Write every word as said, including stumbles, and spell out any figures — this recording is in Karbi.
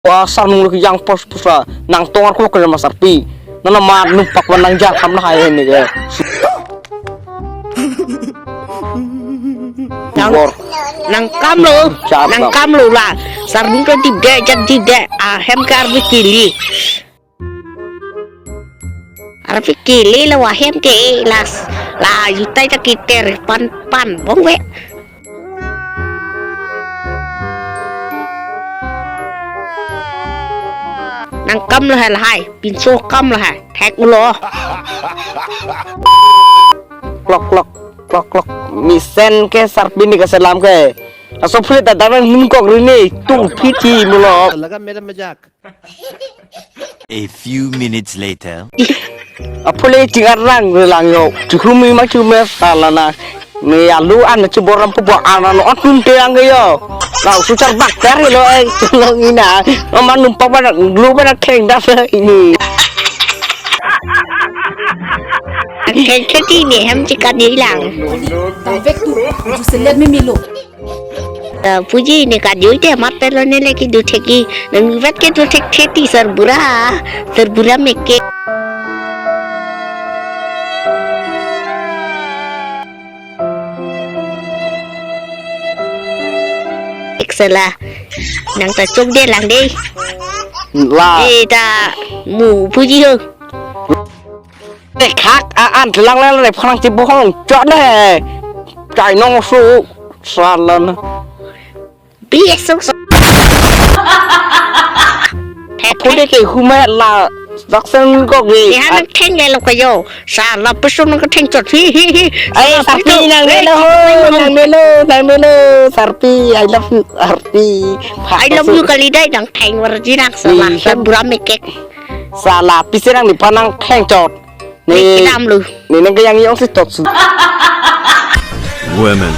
Wah, sar nung luk yang pos pos la. Nang tongar kok kena masar pi. Nana ma numpak wan nang jar kam na hai ini ke. Nang, Bor. Nang kam lo, Chap nang lo. Kam lo la. Sar nung ke dip de, jat dip de. Ahem ke arve kili. Arve kili la wahem ke las. La jutai ta kiter pan pan bong ve. Nang kam lo hai lahai, pinso kam lo hai, thek ulo. Klok, klok, klok, klok. Mesen ke sarpi ni kaselam ke. Aso phrit ta daran hum kok rini, tung phiti mulo. लगा मेरा मजाक। A few minutes later. Apule chingar rang relang yo. Chihumi ma chume salana. Ne alu an chuboram pubo anan otun te ang yo. Lau suchar bak ter lo eh, chelong ina. Mama numpak pada glu pada keng das ini. Keng keti ne hem chikat ni lang. Tang vek tu, ju selet me milo. Ta puji ne kajui te mat pelo ne le kedo thek ke. Nang vet kedo thek theti sarbura. Sarbura meke. Ek sala. Nang ta chok de lang de. La. Eh ta mu puji ho. Te khak a an lang lang le phang chibohong chot ne. Chai nong su salan. Bi esok so. Apule ke hume la daksen kok ge. Neha nang theng le lo kayo. Sala pesun nang theng chot. Hi hi hi. Ai sarpi nang melo ho, nang melo, nang melo. Sarpi, I love you, sarpi. I love you kali dai nang theng warji nang sala. Ih, sarbura meke. Sala pisi nang ni panang theng chot. Ni kedam lu. Ni nang kayang yong si tot su. Women.